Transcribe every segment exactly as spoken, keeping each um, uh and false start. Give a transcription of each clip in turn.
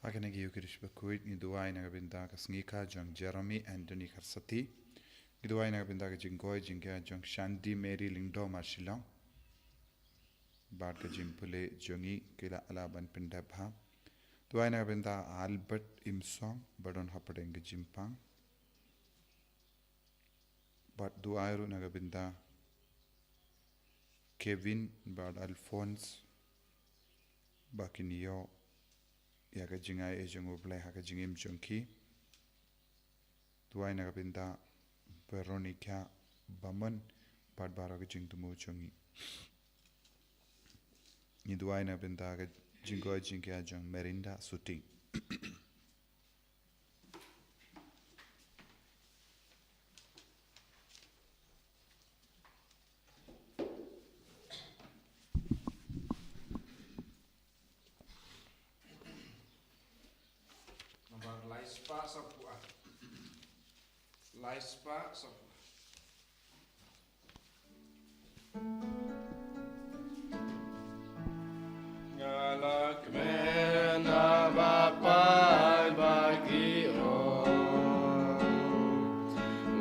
Ha kane ka ïing ki dusba khuid ngi duwai na ka bynta ka sngi ka jong Jeremy Anthony Kharsati. Ngi duwai na ka bynta ka jingkoi jingkhiah jong Shanti Mary Lyngdoh Marshillong bad ka jingpule jong ngi ki la lah ban pyndep bha. Duwai na ka bynta Albert Imsong ba don hapdeng ka jingpang. Bad duwai ruh na ka bynta Kevin bad Alphonse ba kin ïoh ïa ka jingai jong U Blei ha ka jingim jong ki. Duwai na ka bynta Veronica Bamon bad baroh ka jingthmu jong ngi. Ngi duwai na ka bynta ka jingkoi jingkhiah jong Merinda Suting. Nombar lai spah saphew ar. Lai spah saphew ar. Nga la kmen ha ba paid ba ki ong.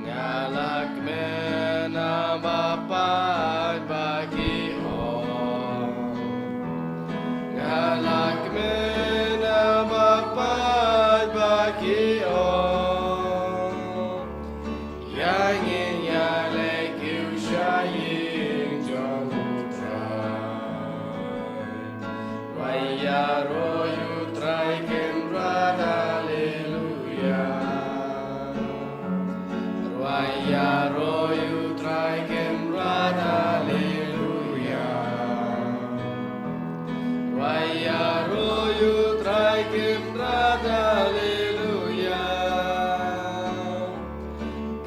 Nga la kmen ha ba paid ba ki ong. Nga la kmen ha ba paid ba ki ong. Ïa ngin ïaleh kiew sha ïing jong U Trai. Rwai ïaroh ïa U Trai Kynrad, Haleluya. Rwai ïaroh ïa U Trai Kynrad, Haleluya. Rwai ïaroh ïa U Trai Kynrad, Haleluya.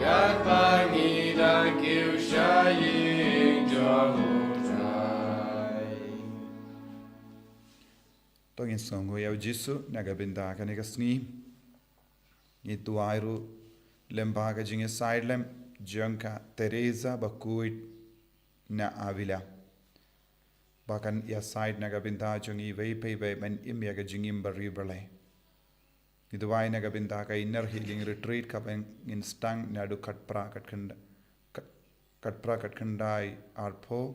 Katba ngi dang kiew sha ïing jong U Trai. To ngin sngewnguh ïa U Jisu na ka bynta kane ka sngi. Ngi duwai ruh lem bad ka jingïasaid lem jong ka Teresa Bakhuid na Avila. Ba kan ïasaid na ka bynta jong ngi iwei pa iwei ban im ïa ka jingim ba ri ba lai. Ngi duwai na ka bynta ka Inner Healing Retreat kaba ngin sdang naduh khatphra khatkhyndai, khat-, khatphra khatkhyndai arphew.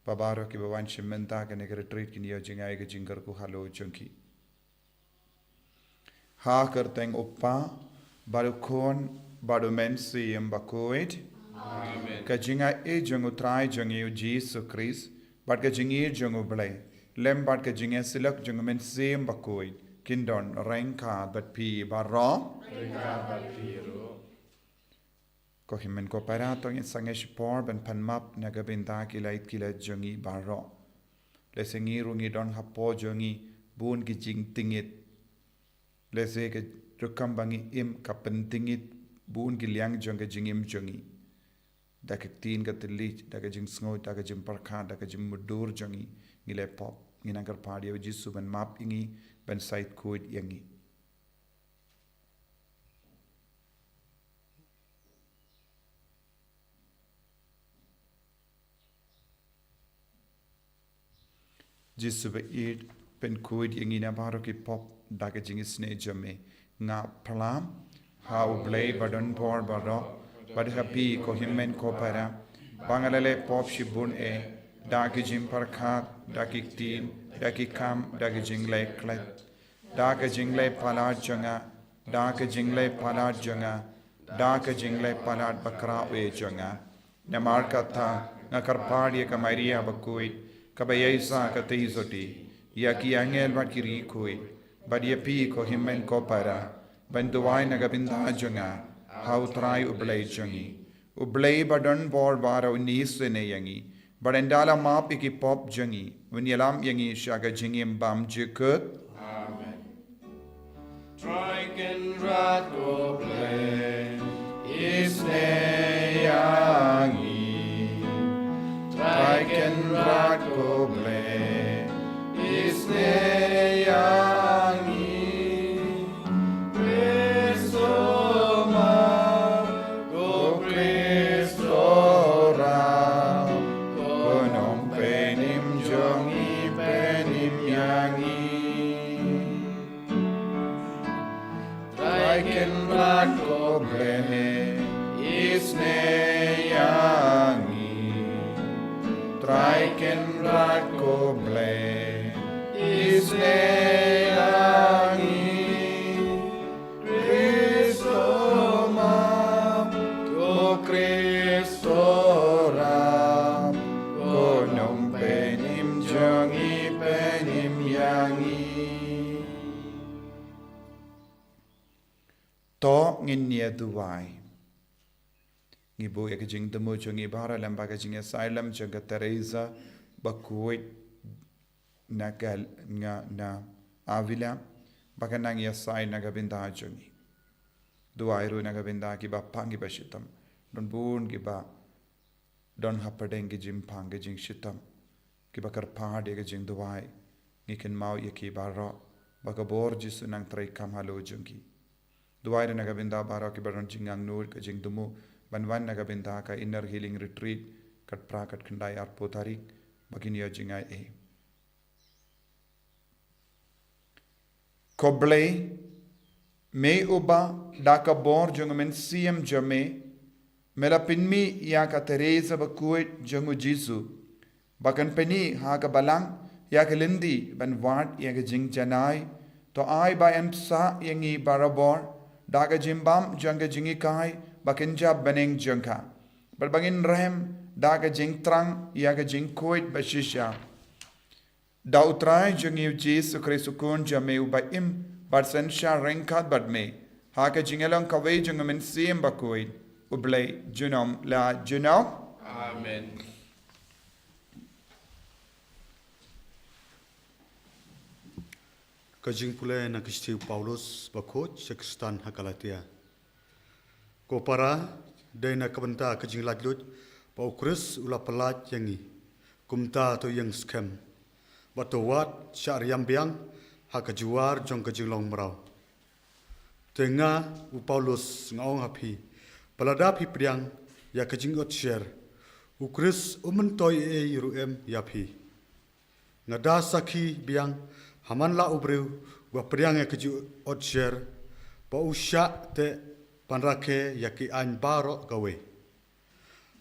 Ba baroh kiba wan shim bynta kane ka retreat kin ïoh jngai ka jingkyrkhu halor jong ki. Ha ka kyrteng U Kpa, bad U Khun, bad U Mynsiem Bakhuid. Amen. Ka jingaiei jong U Trai jong ngi U Jisu Khrist, bad ka jingïeit jong U Blei, lem bad ka jingïasyllok jong U Mynsiem Bakhuid, kin don ryngkat bad phi baroh. Ryngkat bad phi ruh. Ko hynmen ko para, to ngin sangeh shipor ban pan map na ka bynta ki lait ki lait jong ngi baroh. Lehse ngi ruh ngi don hapoh jong ngi bun ki jingtngit. Lehse ka rukom ba ngi im ka pyntngit bun ki liang jong ka jingim jong ngi. Da ka ktien ka thylliej, da ka jingsngew, da ka jingpyrkhat, da ka jingmudui jong ngi, ngi la pop. Ngi nang kyrpad ïa U Jisu ban map ïa ngi, ban said khuid ïa ngi. Jisu ba ïeit, pynkhuid ïa ngi na baroh ki pop da ka jingisynei jong me. Nga phla ha U Blei ba don bor baroh, bad ha phi ko hynmen ko para, ba nga la leh pop shibun eh, da ki jingpyrkhat, da ki ktien, da ki kam, da ki jingleh klet. Da ka jingleh palat jong nga, da ka jingleh palat jong nga, da ka jingleh palat bakhraw eh jong nga. Namar kata, nga kyrpad ïa ka Maria bakhuid, kaba ïaishah katei sotti, ïa ki angel bad ki riewkhuid, bad ïa phi ko hynmen ko para, ban duwai na ka bynta jong nga ha U Trai U Blei jong ngi. U Blei ba don bor baroh un isynei ïa ngi, bad un da la map ïa ki pop jong ngi, un ïalam ïa ngi sha ka jingim bymjukut. Amen. Trai Kynrad ko Blei, isynei ïa ngi. Trai Kynrad ko Blei, isynei ïa ngi. Khrist u Mawlai, ko Khrist u Trai, ko Nongpynim jong ngi, pynim ïa ngi. Blei, isnei ïa ngi. Trai Kynrad ko Blei, isnei ïa ngi. Khristo map, ko Khristo rap, ko nongpynim jong ngi, pynim ïa ngi. To ngin ïa duwai. Ngi buh ïa ka jingthmu jong ngi baroh lem bad ka jingïasaid lem jong ka Teresa bakhuid na ka, nga, na Avila, ba kan nang ïasaid na ka bynta jong ngi. Duwai ruh na ka bynta kiba pang kiba shitom. Don bun kiba don hapdeng ki jingpang ki jingshitom, kiba kyrpad ïa ka jingduwai. Ngi kynmaw ïa ki baroh, ba ka bor Jisu nang treikam halor jong ki. Duwai ruh na ka bynta baroh kiba don jingangnud, ka jingthmu ban wan na ka bynta ka Inner Healing Retreat, katphra katkhyndai arphew tarik, ba kin ïoh jingaiei. Ko Blei, me uba da ka bor jong u Mynsiem jong me, me la pynmih ïa ka Teresa bakhuid jong u Jisu, ba kan pyni ha ka balang ïa ka lynti ban wad ïa ka jingjanai. To ai ba yn pynshai ïa ngi barabor da ka jingbam jong ka jinghikai bakynja bneng jong ka, bad ba ngin rem da ka jingthrang ïa ka jingkhuid bashisha. Da U Trai jong ngi U Jisu Khrist, U Khun jong me uba im bad synshar ryngkat bad me, ha ka jingïalong kawei jong U Mynsiem Bakhuid, U Blei junom la junom. Amen. Ka jingpule na ka shithi u Paulus bakhuid sha ki Khristan ha Galatia. Ko para, dei na ka bynta ka jinglaitluid ba U Khrist u la pyllait ïa ngi. Kumta to ïeng skhem, bad to wad shah riam biang ha ka juar jong ka jinglong mraw. Te nga, u Paulus, nga ong ha phi, ba lada phi pdiang ïa ka jingotsiar, U Khrist um myntoi ei ei ruh em ïa phi. Nga da sakhi biang ha man la u briew uba pdiang ïa ka jingotsiar, ba u shah teh ban rakhe ïa ki aiñ baroh kawei.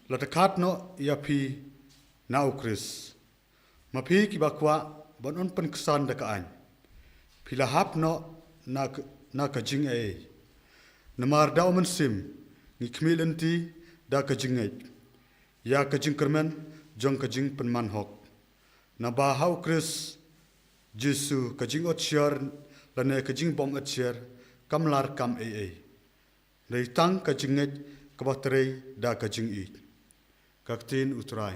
La dkhot noh ïa phi na U Khrist. Ma phi kiba kwah ban ym pynksan da ka aiñ, phi la hap noh na ka, na ka jingaiei. Namar da U Mynsiem ngi khmih lynti da ka jingngeit ïa ka jingkyrmen jong ka jingpynman hok. Naba ha U Khrist Jisu ka jingotsiar lane ka jingbym otsiar kam lah kam ei ei. Dei tang ka jingngeit kaba trei da ka jingïeit. Ka ktien U Trai.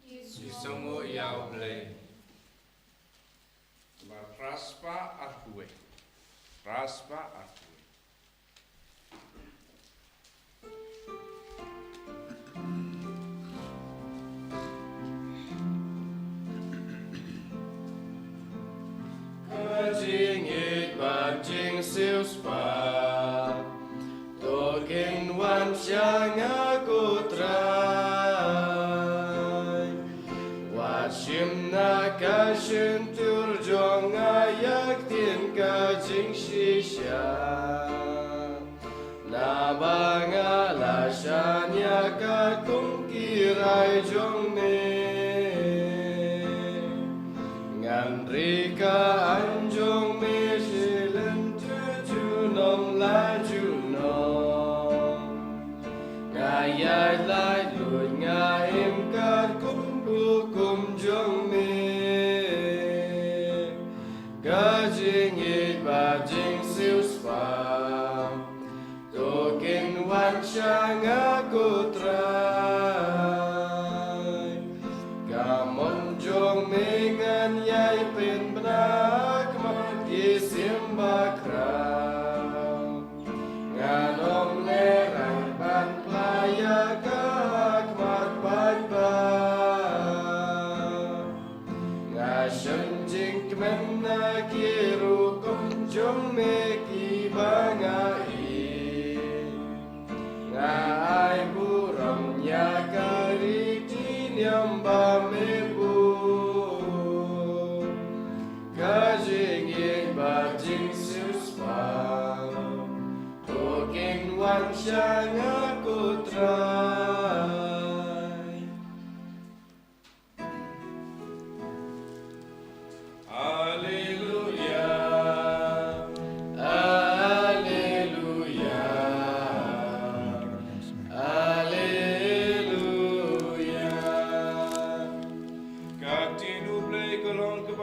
Ki sngew ïa U Blei. Mar praspa arhuwe. Praspa arhuwe. Ka jingïeit bad jingsiewspah, to kin wan sha nga ko Trai. Wat shim na ka shyntur jong nga ïa ktien ka jingshisha. Naba nga la shaniah katkum ki rai jong me. Ngan ri ka aiñ jong me shi lynti junom la junom. Nga ïaid laitluid, nga im katkum ka hukum jong me. Ka jingïeit bad jingsiewspah, to kin wan sha nga ko Trai. Ka mon jong me ngan ïai pynbna ha khmat ki siem bakhraw. Ngan ym lehraiñ ban phla ïa ka ha khmat paidbah. Nga shem jingkmen na ki rukom jong me kiba nga ïeit. Nga ai burom ïa ka riti niam ba me buh. Ka jingïeit bad jingsiewspah, to kin wan sha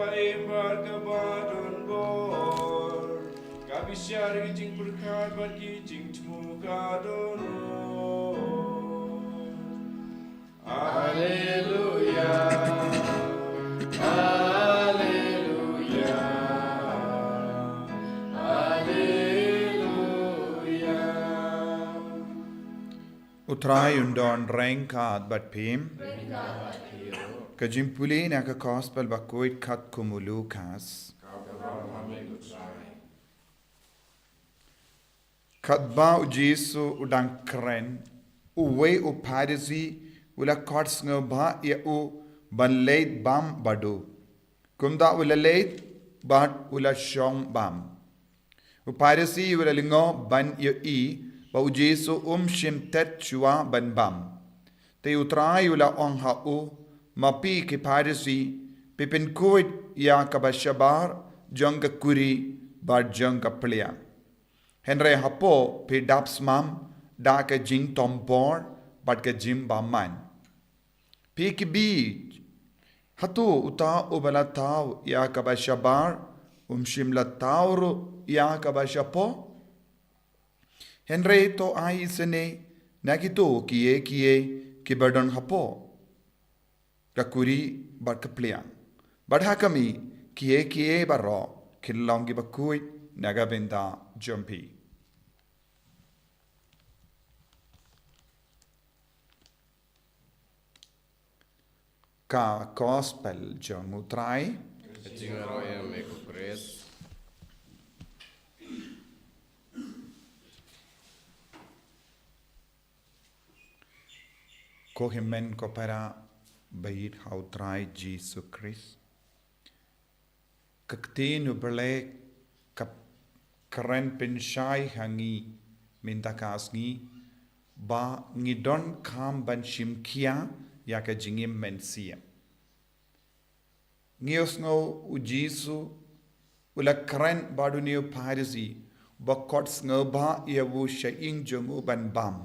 Ba im bad kaba don bor, ka bishar ki jingpyrkhat bad ki jingthmu ka dohnud. Alleluia, alleluia, alleluia. U Trai un don ryngkat bad phi. Ka jingpule na ka Gospel bakhuid katkum u Lukas. Katba u Jisu u dang kren, uwei u Pharisi u la khot sngewbha ïa u ban leit bam bad u. Kumta u la leit bad u la shong bam. U Pharisi u la lyngngoh ban ïohi ba u Jisu um shym thied shuwa ban bam. Te u Trai u la ong ha u, ma phi ki Pharisi, phi pynkhuid ïa kaba shabar jong ka kuri bad jong ka pliang. Hynrei hapoh phi dap smam da ka jingtombor bad ka jingbymman. Phi ki bih, hato uta uba la thaw ïa kaba shabar um shym la thaw ruh ïa kaba shapoh? Hynrei to ai isynei na kito kiei kiei kiba don hapoh ka kuri bad ka pliang. Bad ha khmih, kiei kiei baroh kin long kiba khuid na ka bynta jong phi. Ka Gospel jong u Trai. Ka jingïaroh ïa me ko Khrist. Ko hynmen ko para ba ïeit ha u Trai Jisu Khrist. Ka ktien u Blei ka kren pynshai ha ngi mynta ka sngi ba ngi donkam ban shim khia ïa ka jingim mynsiem. Ngi ïohsngew u Jisu u la kren bad une u Pharisi ba khot sngewbha ïa u sha ïing jong u ban bam.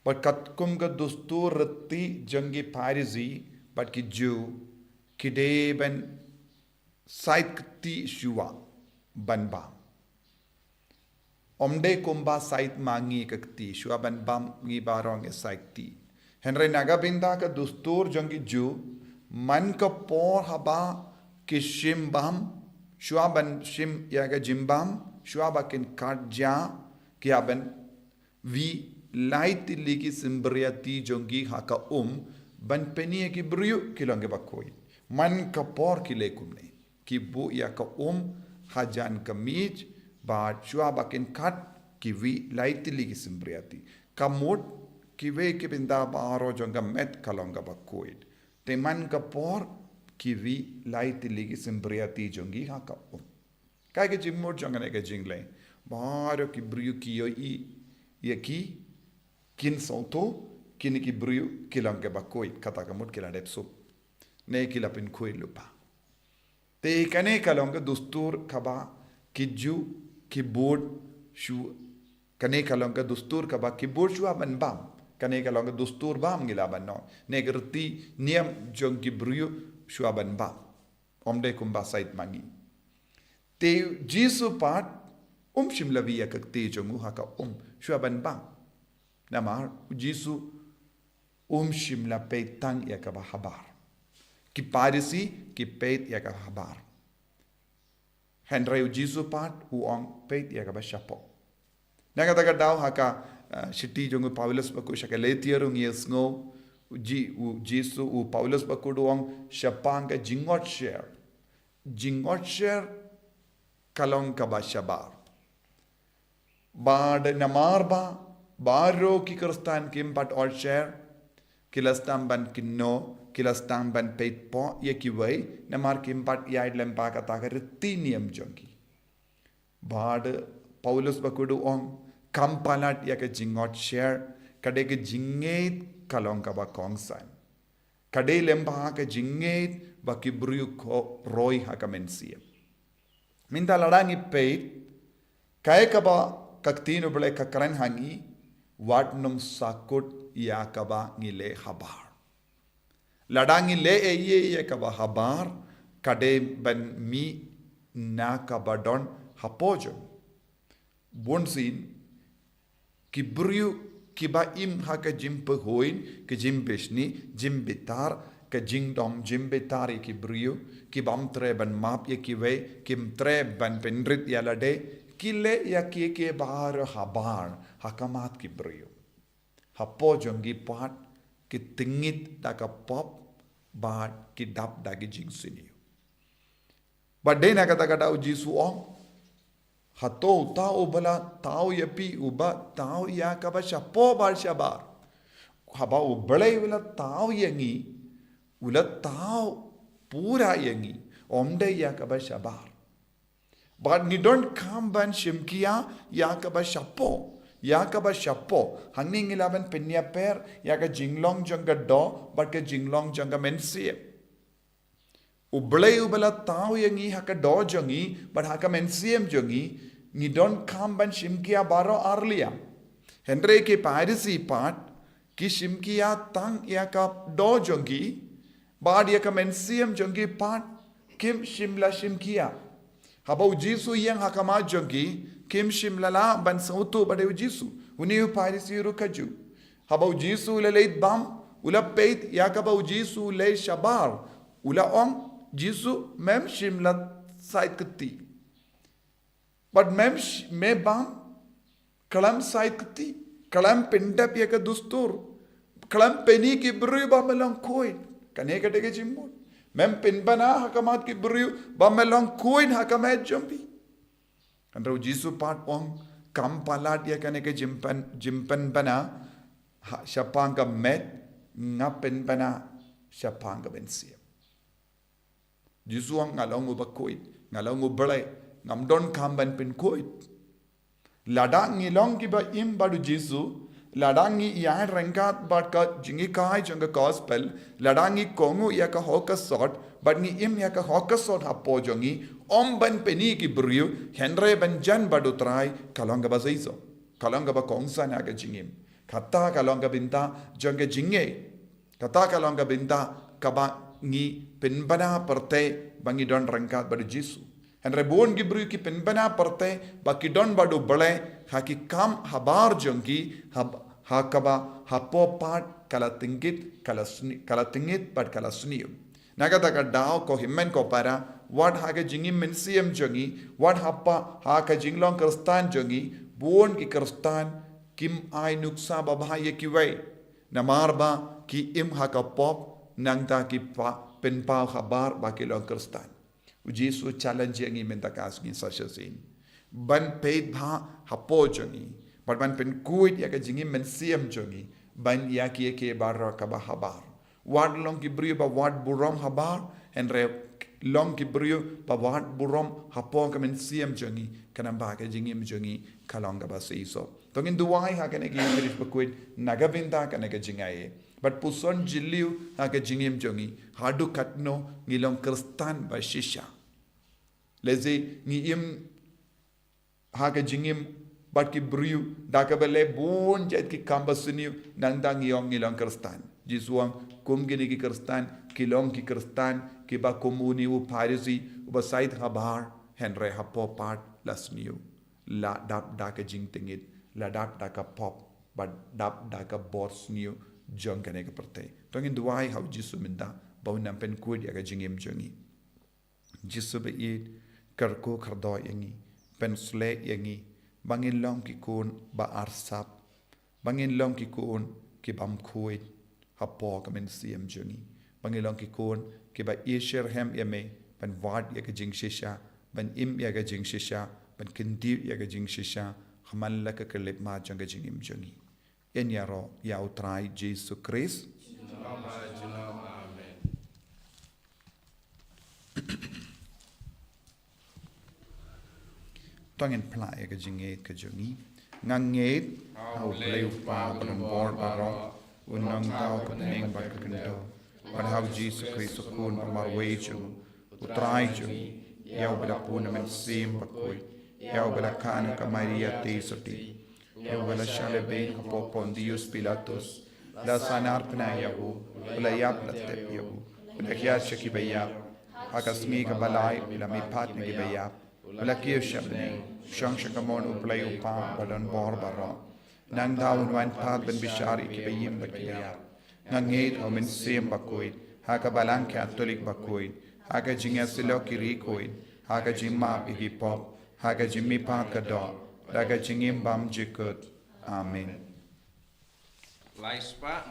Bad katkum ka dustur riti jong ki Pharisi bad ki Jiw, ki dei ban sait kti shuwa ban bam. Ym dei kumba sait ma ngi ka kti, shuwa ban bam ngi baroh ngi sait kti. Hynrei na ka bynta ka dustur jong ki Jiw, man ka por haba ki shim bam, shuwa ban shim ïa ka jingbam, shuwa ba kin khadjah, ki hap ban wih lai tylli ki symbriati jong ki ha ka um, ban pyni ïa ki briew ki long kiba khuid. Man ka por ki leh kumne. Ki buh ïa ka um hajan ka miej, bad shuwa ba kin khad ki wih lai tylli ki symbriati. Ka mut kiwei ki bynta baroh jong ka met ka long kaba khuid. Te man ka por ki wih lai tylli ki symbriati jong ki ha ka um. Kaei ka jingmut jong kane ka jingleh? Baroh ki briew ki ïohi ïa ki, kin sngewthuh kine ki briew ki long kiba khuid, kata ka mut ki la dep suk ne ki la pynkhuid lypa. Te kane ka long ka dustur kaba ki Jiw ki bud shu, kane ka long ka dustur kaba ki bud shuwa ban bam. Kane ka long ka dustur bam ngi lah ban ong, ne ka riti niam jong ki briew shuwa ban bam. Ym dei kumba sait ma ngi. Te u Jisu pat um shym la wih ïa ka kti jong u ha ka um shuwa ban bam. Namar u Jisu um shym la peit tang ïa kaba habar. Ki Pharisi ki peit ïa kaba habar. Hynrei u Jisu pat u ong peit ïa kaba shapoh. Na kata ka daw ha ka, eh, shithi jong u Paulus bakhuid sha ki Galatia ruh ngi ïohsngew u Ji-, u Jisu, u Paulus bakhuid u ong shaphang ka jingotsher. Jingotsher ka long kaba shabar. Bad namar ba baroh ki Khristan kim pat otsher, ki la sdang ban kynnoh, ki la sdang ban peit poh ïa kiwei, namar kim pat ïaid lyngba kata ka riti niam jong ki. Bad Paulus bakhuid u ong, kam palat ïa ka jingotsher, ka dei ka jingngeit ka long kaba kongsan. Ka dei lyngba ka jingngeit ba ki briew ko roi ha ka mynsiem. Mynta lada ngi peit, kaei kaba ka ktien u Blei ka kren ha ngi, wat nym sahkut ïa kaba ngi leh habar. Lada ngi leh ei ei ïa kaba habar, ka dei ban mih na kaba don hapoh jong. Bunsien, ki briew kiba im ha ka jingpyrkhat, ka jingbishni, jingbitar, ka jingdom jingbitar ïa ki briew, ki bym treh ban map ïa kiwei, kim treh ban pynrit ïa lade, ki leh ïa ki, ki baroh habar ha khmat ki briew. Hapoh jong ki pat ki tngit da ka pop, bad ki dap da ki jingsniew. Bad dei na kata ka daw u Jisu u ong, hato uta uba la thaw ïa phi uba thaw ïa kaba shapoh bad shabar? Haba U Blei u la thaw ïa ngi, u la thaw pura ïa ngi, ym dei ïa kaba shabar. Bad ngi donkam ban shimkhia ïa kaba shapoh, ïa kaba shapoh. Hangne ngi lah ban pynïapher ïa ka jinglong jong ka doh bad ka jinglong jong ka mynsiem. U Blei uba la thaw ïa ngi ha ka doh jong ngi bad ha ka mynsiem jong ngi, ngi donkam ban shimkhia baroh arliang. Hynrei ki Pharisi pat ki shimkhia tang ïa ka doh jong ki, bad ïa ka mynsiem jong ki pat kim shym la shimkhia. Haba u Jisu u ïeng ha khmat jong ki, kim shym la lah ban sngewthuh ba dei u Jisu. Une u Pharisi ruh kajuh. Haba u Jisu u la leit bam, u la peit ïa kaba u Jisu u leh shabar, u la ong, Jisu, mem shym la sait kti. Bad mem sh-, me bam, khlem sait kti, khlem pyndep ïa ka dustur, khlem pyni ki briew ba me long khuid. Kane ka dei ka jingmut. Mem pynbna ha khmat ki briew ba me long khuid ha ka met jong phi. Hynrei u Jisu pat u ong, kam palat ïa kane ka jingpyn-, jingpynbna ha, shaphang ka met, nga pynbna shaphang ka mynsiem. Jisu u ong, nga long uba khuid, nga long U Blei, ngam donkam ban pynkhuid. Lada ngi long kiba im bad u Jisu, lada ngi ïaid ryngkat bad ka jinghikai jong ka gospel, lada ngi kohnguh ïa ka hok ka sot, bad ngi im ïa ka hok ka sot hapoh jong ngi, ym ban pyni ki briew, hynrei ban jan bad u Trai, ka long kaba shisha, ka long kaba kongsan ha ka jingim. Kata ka long ka bynta jong ka jingngeit. Kata ka long ka bynta kaba ngi pynbna pyrthei ba ngi don ryngkat bad u Jisu. Hynrei bun ki briew ki pynbna pyrthei ba ki don bad u Blei ha ki kam habar jong ki, ha, ha kaba hapoh pat ka la tngit, ka la sni-, ka la tngit bad ka la sniew. Na kata ka daw ko hynmen ko para, wat ha ka jingim mynsiem jong ngi, wat hapoh ha ka jinglong Khristan jong ngi, bun ki Khristan kim ai nuksa babha ïa kiwei. Namar ba ki im ha ka pop, nangta ki pa-, pynpaw habar ba ki long Khristan. U Jisu u challenge ïa ngi mynta ka sngi sa shisien. Ban peit bha hapoh jong ngi. Bad ban pynkhuid ïa ka jingim mynsiem jong ngi. Ban ïakhih ïa ki baroh kaba habar. Wat long ki briew ba wad burom habar, hynrei long ki briew ba wad burom hapoh ka mynsiem jong ngi. Khnang ba ka jingim jong ngi ka long kaba shisha. To ngin duwai ha kane ka Eucharist bakhuid, na ka bynta kane ka jingaiei. Bad puson jylliew ha ka jingim jong ngi, haduh katno ngi long Khristan ba shisha. Lehse ngi im ha ka jingim bad ki briew da kaba leh bun jait ki kam ba sniew, nangta ngi ong ngi long Khristan. Jisu u ong, kum kine ki Khristan, ki long ki Khristan kiba kum une u Pharisi uba sait habar, hynrei hapoh pat la sniew. La dap da ka jingtngit, la dap da ka pop, bad dap da ka bor sniew jong kane ka pyrthei. To ngin duwai ha u Jisu mynta ba un nang pynkhuid ïa ka jingim jong ngi. Jisu ba ïeit, kyrkhu kyrdoh ïa ngi, pynshlei ïa ngi ba ngin long ki khun ba arsap, ba ngin long ki khun ki bym khuid hapoh ka mynsiem jong ngi. Ba ngin long ki khun kiba ïasyrhem ïa me, ban wad ïa ka jingshisha, ban im ïa ka jingshisha, ban kyntiew ïa ka jingshisha, ha man la ka khyllipmat jong ka jingim jong ngi. Yn ïaroh ïa u Trai Jisu Khrist. Amen. To ngin phla ïa ka jingngeit ka jong ngi. Nga ngeit ha u Blei u Kpa ba don bor baroh, u nongthaw ka bneng bad ka khyndew, bad ha u Jisu Khrist u Khun ba marwei jong u, u Trai jong ngi, ïa uba la pun na mynsiem bakhuid, ïa uba la kha na ka Maria Theisotti, ïa uba la shah lehbeiñ hapoh Pontius Pilatus, la sahnarphna ïa u, u la ïap, la tep ïa u, u la hiar sha kiba ïap, Ha ka sngi kaba lai, u la mihpat na kiba ïap, u la kiew sha bneng, u shong sha kamon U Blei U Kpa badonbor baroh. Nangta un wan pat ban bishar ïa kiba im bad kiba ïap. Nga ngeit ha U Mynsiem Bakhuid, ha ka Balang Katholik bakhuid, ha ka jingïasyllok ki riewkhuid, ha ka jingmap ïa ki pop, ha ka jingmihpat ka doh, da ka jingim bymjukut. Amen. Lai spah,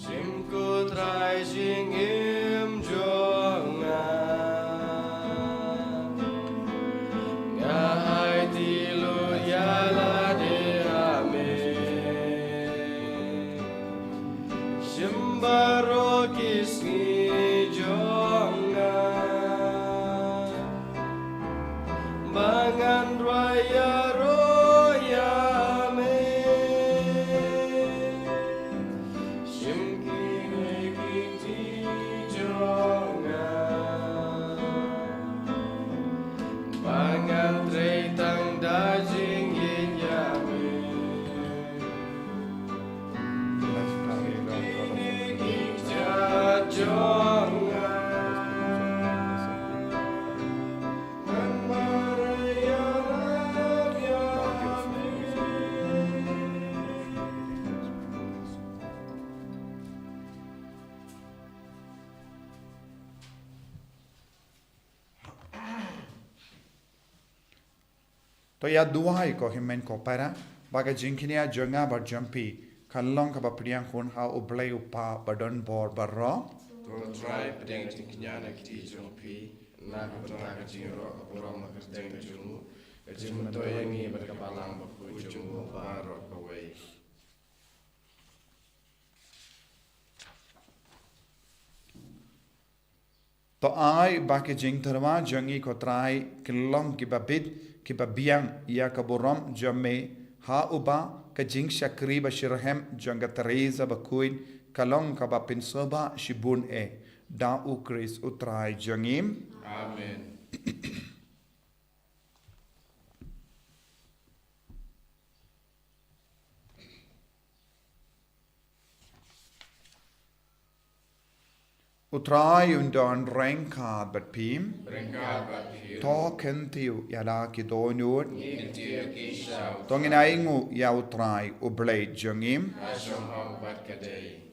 Shim, ko Trai, jingim jong nga. Nga aiti lut ïa lade ha me. Shim baroh ki sngi jong nga. Ba ngan rwai ïaroh ïa me. Shim kine ki kti jong nga. Ba ngan trei tang da jingïeit ïa me. To ïa duwai, ko hynmen ko para, ba ka jingkñia jong nga bad jong phi kan long kaba pdiang hun ha U Blei U Kpa badonbor baroh. To Trai, pdiang jingkñia na ki kti jong phi na ka bynta ka jingïaroh ka burom ha ka kyrteng ka jong u, ka jingmyntoi ïa ngi bad ka Balang Bakhuid jong u baroh kawei. To ai ba ki jingtyrwa jong ngi, ko Trai, kin long kiba bit, kiba biang ïa ka burom jong me, ha uba ka jingshakri ba shitrhem jong ka Teresa Bakhuid ka long kaba pynsngewbha shibun eh, da U Khrist U Trai jong ngi. Amen. U Trai un don ryngkat bad phi. Ryngkat bad phi. To kyntiew ïa la ki dohnud. Ngin kyntiew ki sha U Trai. To ngin ainguh ïa U Trai U Blei jong ngi. Ka shong hok bad ka dei.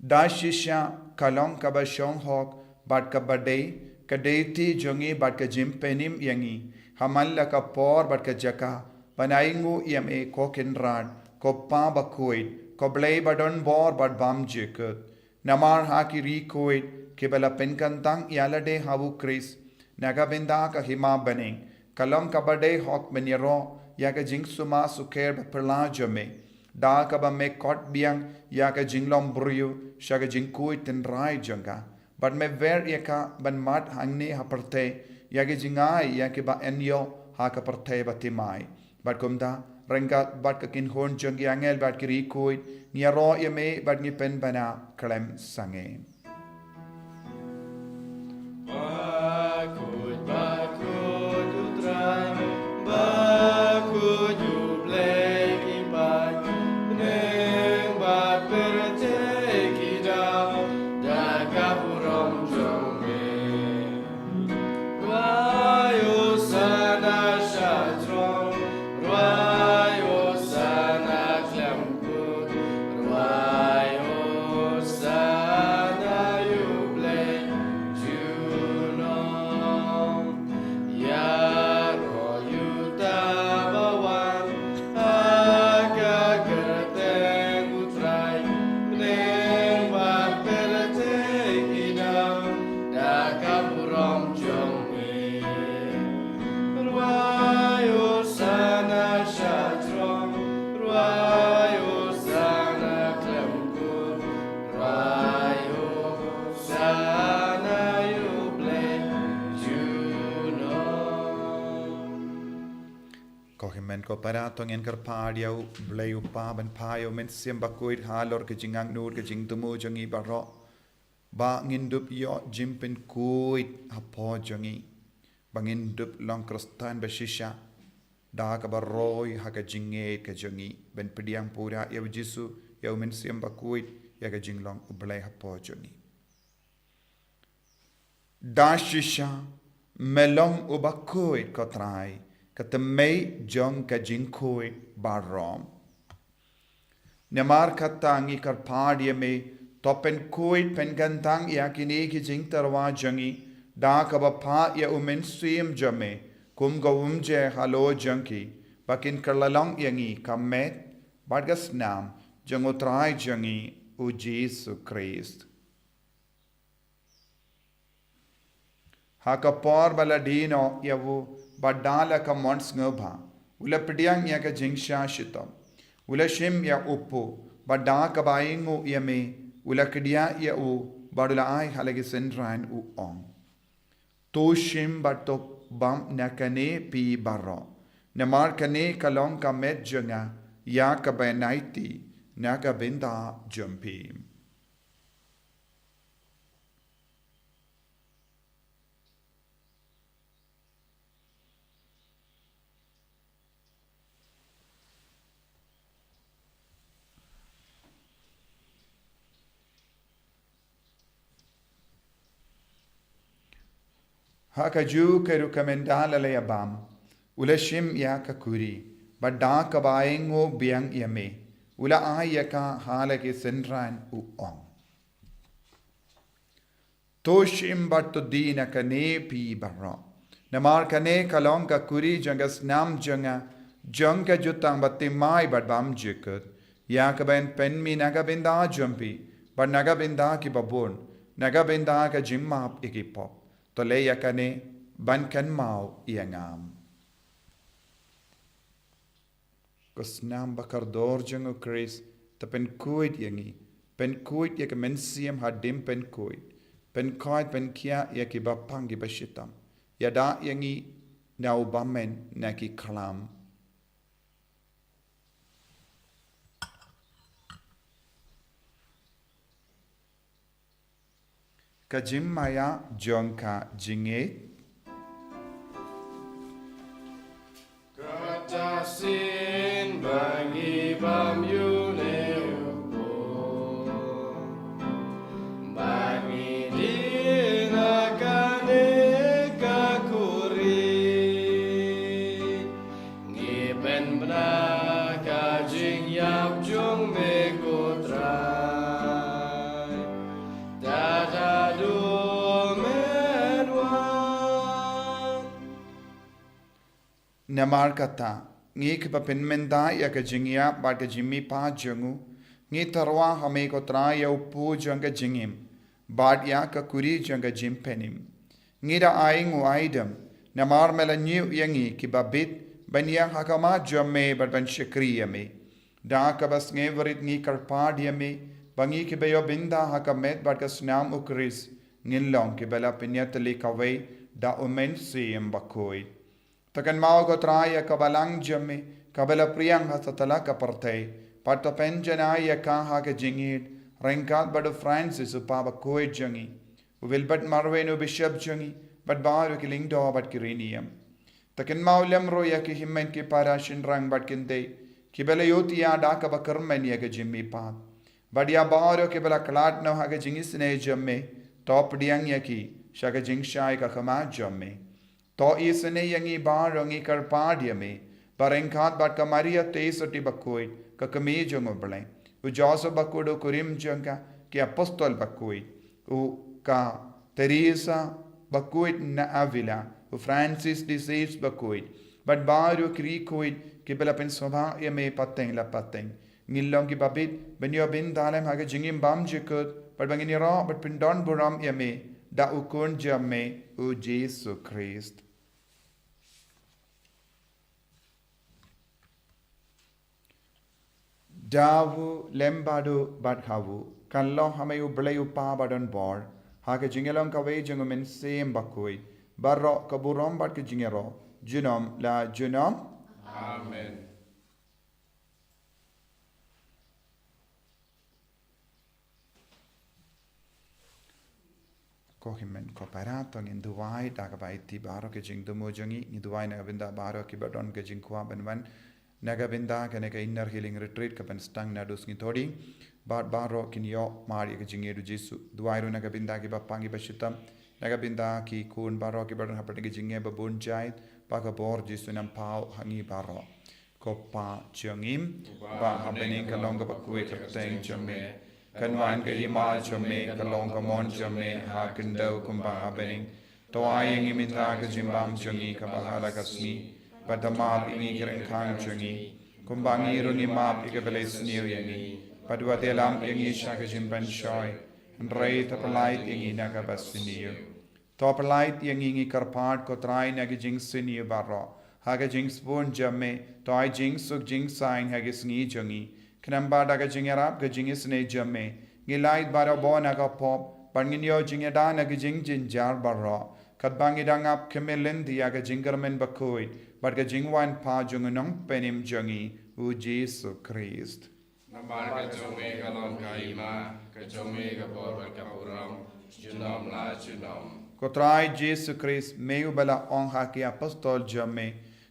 Da shisha ka long kaba shong hok bad kaba dei, ka dei kti jong ngi bad ka jingpynim ïa ngi, ha man la ka por bad ka jaka, ban ainguh ïa me, ko Kynrad, ko Pa Bakhuid, ko Blei badonbor bad bymjukut. Namar ha ki riewkhuid kiba la pynkyntang ïa lade ha U Khrist na ka bynta ka hima bneng, ka long kaba dei hok ban ïaroh ïa ka jingsumar sukher baphylla jong me, da kaba me khot biang ïa ka jinglong briew sha ka jingkhuid tynrai jong ka, bad me wer ïa ka ban mad hangne ha pyrthei ïa ka jingai ïa kiba yn ïoh ha ka pyrthei bathymmai. Bad kumta, ryngkat bad ka kynhun jong ki angel bad ki riewkhuid, ngi ïaroh ïa me bad ngi pynbna khlem sangeh. Bakhuid, bakhuid U Trai, bakhuid U Blei ki paid, bneng bad pyrthei ki daw da ka burom jong me. Rwai Hosana sha throne, rwai Hosana khlem kut, rwai Hosana ïa U Blei junom. Ïaroh ïa uta ba wan ha ka kyrteng U Trai, bneng bad pyrthei ki daw da ka burom jong me. Rwai Hosana sha throne, rwai Hosana khlem kut, rwai Hosana ïa U Blei junom. Ko hynmen ko para, to ngin kyrpad ïa U Blei U Kpa ban phah ïa U Mynsiem Bakhuid halor ka jingangnud ka jingthmu jong ngi baroh, ba ngin dup ïoh jingpynkhuid hapoh jong ngi, ba ngin dup long Khristan ba shisha, da kaba roi ha ka jingngeit ka jong ngi ban pdiang pura ïa u Jisu, ïa u Mynsiem Bakhuid, ïa ka jinglong U Blei hapoh jong ngi. Da shisha me long uba khuid, ko Trai, ka tymmen jong ka jingkhuid baroh. Namar kata ngi kyrpad ïa me, to pynkhuid pynkyntang ïa kine ki jingtyrwa jong ngi da kaba phah ïa u Mynsiem jong me kum ka umjer halor jong ki, ba kin kylla long ïa ngi ka met bad ka snam jong u Trai jong ngi u Jisu Khrist. Ha ka por ba la die noh ïa u, bad da la ka mon sngewbha, u la pdiang ïa ka jingshah shitom. U la shim ïa u kpu, bad da kaba ainguh ïa me, u la kdiah ïa u, bad u la ai ha la ki synran, u ong: To shim bad to bam na kane phi baroh. Namar kane ka long ka met jong nga, ïa kaba yn aiti na ka bynta jong phi. Ha kajuh ka ruh, ka mynta la la ïa bam, u la shim ïa ka kuri, bad da kaba ainguh biang ïa me, u la ai ïa ka ha la ki synran, u ong: To shim bad to die na kane phi baroh. Namar kane ka long ka kuri jong ka snam jong nga, jong ka jutang bathymmai bad bymjukut, ïa kaba yn pynmih na ka bynta jong phi, bad na ka bynta ki babun, na ka bynta ka jingmap ïa ki pop. To leh ïa kane ban kynmaw ïa nga. Ko snam ba kordor jong u Khrist, to pynkhuid ïa ngi, pynkhuid ïa ka mynsiem hadien pynkhuid, pynkhuid pynkhiah ïa ki bapang ki bashitom, ïada ïa ngi na u bymman na ki khlam. Ka jingmaïa jong ka jingngeit. Kata shisien ba ngi bam ïa une u kpu, ba ngi die na kane ka kuri. Ngi pynbna ka jingïap jong me, ko Trai, tad haduh men wan. Namar kata, ngi kiba pynmynta ïa ka jingïap bad ka jingmihpat jong u, ngi tyrwa ha me, ko Trai, ïa u kpu jong ka jingim, bad ïa ka kuri jong ka jingpynim. Ngi da ainguh aidem, namar me la ñiew ïa ngi kiba bit ban ïeng ha khmat jong me bad ban shakri ïa me. Da kaba sngewrit ngi kyrpad ïa me, ba ngi kiba ïoh bynta ha ka met bad ka snam u Khrist, ngin long kiba la pynïatylli kawei da u Mynsiem Bakhuid. To kynmaw, ko Trai, ïa ka balang jong me kaba la phriang ha satlak ka pyrthei, bad to pynjanai ïa ka ha ka jingïeid, ryngkat bad u Francis u kpa bakhuid jong ngi, u Wilbert Marweiñ u Bishop jong ngi, bad baroh ki lyngdoh bad ki riewniam. To kynmaw lem ruh ïa ki hynmen ki para shynrang bad kynthei kiba la ïohthiah da kaba kyrmen ïa ka jingmihpat, bad ïa baroh kiba la khlad noh ha ka jingisynei jong me, to pdiang ïa ki sha ka jingshai ka khmat jong me. To isynei ïa ngi baroh, ngi kyrpad ïa me, ba ryngkat bad ka Maria Theisotti bakhuid, ka Kmie jong u Blei, u Joseph bakhuid u kurim jong ka, ki Apostol bakhuid, u ka Teresa bakhuid na Avila, u Francis de Sales bakhuid, bad baroh ki riewkhuid kiba la pynsngewbha ïa me pateng la pateng, ngin long kiba bit ban ïoh bynta lem ha ka jingim bymjukut, bad ba ngin ïaroh bad pyndonburom ïa me da u Khun jong me, u Jisu Khrist. Da u lem bad u bad ha u, kan long ha me U Blei U Kpa badonbor, ha ka jingïalong kawei jong u Mynsiem Bakhuid, baroh ka burom bad ka jingïaroh, junom la junom. Amen. Ko hynmen ko para, to ngin duwai da kaba ïeit baroh ka jingthmu jong ngi. Ngi duwai na ka bynta baroh kiba don ka jingkwah ban wan na ka bynta kane ka Inner Healing Retreat kaban sdang naduh sngi Thohdieng. Bad baroh kin ïoh mar ïa ka jingngeit u Jisu. Duwai ruh na ka bynta kiba pang kiba shitom, na ka bynta ki khun baroh kiba don hapdeng ka jingngeit ba bun jait, ba ka bor Jisu un nang paw ha ngi baroh. Ko Pa jong ngi ba ha bneng, ka long kaba khuid ka kyrteng jong me. Kan wan ka hima jong me, ka long ka mon jong me ha khyndew kumba ha bneng. To ai ïa ngi mynta ka jingbam jong ngi kaba ha la ka sngi. Bad to map ïa ngi ki ryngkang jong ngi, kumba ngi ruh ngi map ïa kiba leh sniew ïa ngi. Bad wat ïalam ïa ngi sha ka jingpynshoi, hynrei to pyllait ïa ngi na kaba sniew. To pyllait ïa ngi, ngi kyrpad ko Trai, na ki jingsniew baroh, ha ka jingsbun jong me. To ai jingsuk jingsaiñ ha ki sngi jong ngi. Khnang ba da ka jingïarap ka jingisynei jong me, ngin lait barabor na ka pop, bad ngin ïoh jingïada na ki jingjynjar baroh, katba ngi dang ap khmih lynti ïa ka jingkyrmen bakhuid bad ka jingwan pat jong u Nongpynim jong ngi, u Jisu Khrist. Namar ka jong me ka long ka hima, ka jong me ka bor bad ka burom, junom la junom. Ko Trai Jisu Khrist, me uba la ong ha ki apostol jong me,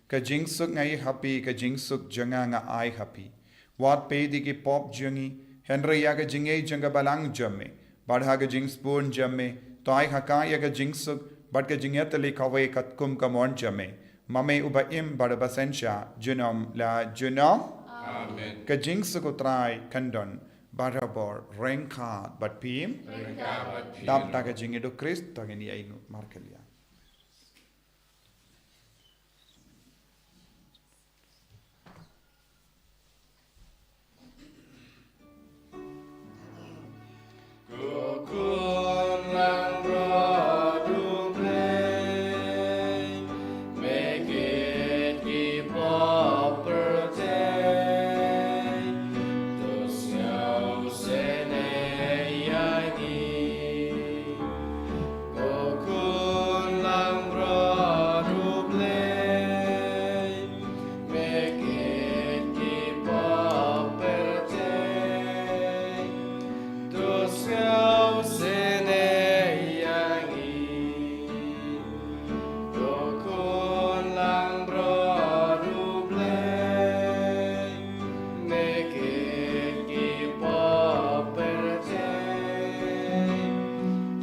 ka jingsuk nga ai ha phi, ka jingsuk jong nga nga ai ha phi. Wat peit ïa ki pop jong ngi, hynrei ïa ka jingngeit jong ka balang jong me. Bad ha ka jingsbun jong me, to ai ha ka ïa ka jingsuk bad ka jingïatylli kawei katkum ka mon jong me, ma me uba im bad uba synshar junom la junom. Amen. Ka jingsuk u Trai kan don barabor ryngkat bad phi. Ryngkat bad phi. Dap da ka jingïeit u Khrist, to ngin ïa ïehnoh markylliang. Ko khun langbrot U Blei, me kit ki pop pyrthei, to sngewsynei ïa ngi. Ko khun langbrot U Blei, me kit ki pop pyrthei,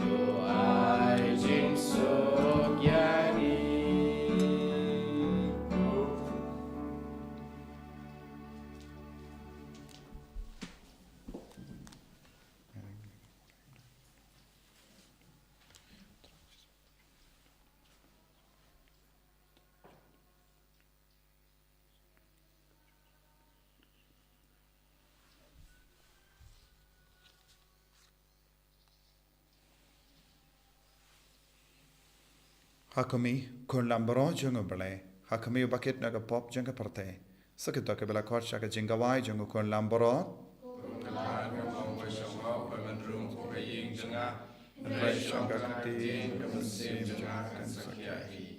to ai jingsuk ïa ngi. Ha khmih, khun langbrot jong U Blei, ha khmih uba kit na ka pop jong ka pyrthei. Sa kito kiba la khot sha ka jingkhawai jong u khun langbrot. Ka la ka long ka shong ka ban rung ka ïing jong nga. Hynrei shong ka ktien, ka mynsiem jong nga kan sa ïaid.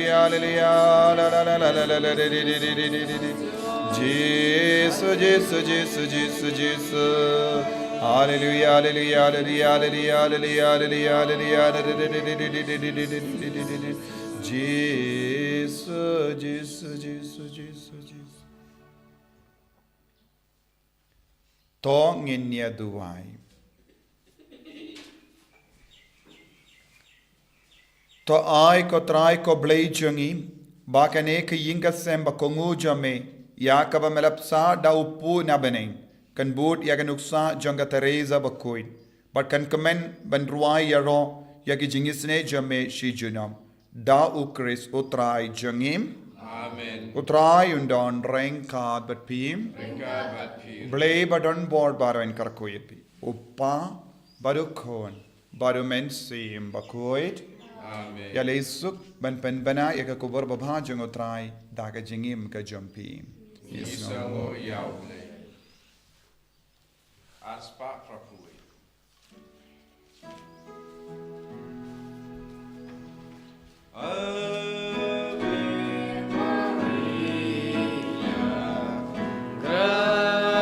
Hallelujah, hallelujah, la, la, la, la, la, la, la, di, di, di, di, di, di, di, di. Jisu, Jisu, Jisu, Jisu, Jisu. Hallelujah, hallelujah, hallelujah, hallelujah, hallelujah, hallelujah, hallelujah, di, di, di, di, di, di, di, di, di, di, di, di, di, di. Jisu, Jisu, Jisu, Jisu, Jisu. To ngin ïa duwai. To ai ko Trai ko Blei jong ngi, ba kane ka ïing ka sem ba kohnguh jong me, ïa kaba me la pynsaw da u Pu na bneng, kan bud ïa ka nuksa jong ka Teresa bakhuid, bad kan kmen ban rwai ïaroh ïa ki jingisynei jong me shi junom. Da U Khrist U Trai jong ngi. Amen. U Trai un don ryngkat bad phi. Ryngkat bad phi. Blei ba don bor baroh un kyrkhu ïa phi. U Kpa, bad U Khun, bad U Mynsiem Bakhuid. Amen. Ïaleh suk ban pynbna ïa ka khubor babha jong U Trai da ka jingim ka jong phi. Ngi sngewnguh ïa U Blei. Ar spah phra phew wei. Ave Maria,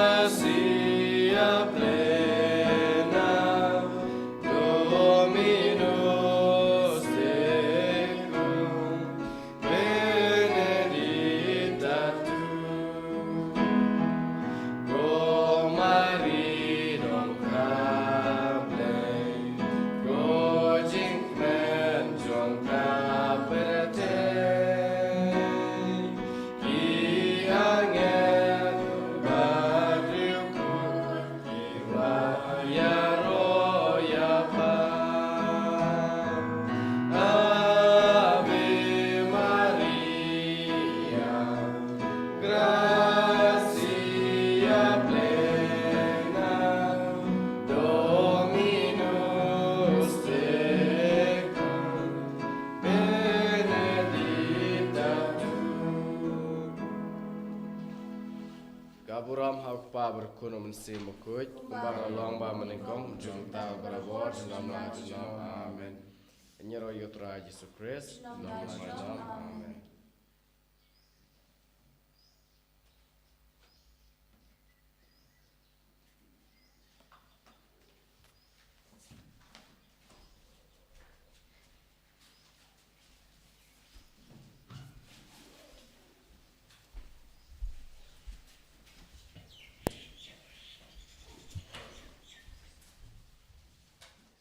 gratia plena, Dominus tecum, benedicta tu, ko Maria dong ka Blei, ko jingkmen jong ka pyrthei. Ki angel bad riewkhuid ki la ïaroh ïa pha. Ave Maria, gratia plena, Dominus tecum, benedicta tu. Ka burom ha U Kpa bad U Khun bad U Mynsiem Bakhuid, kumba ka la long bad mynnyngkong, kumjuh kumta barabor, junom la junom. Amen. Ïaroh ïa U Trai Jisu Khrist. Junom la junom. Amen.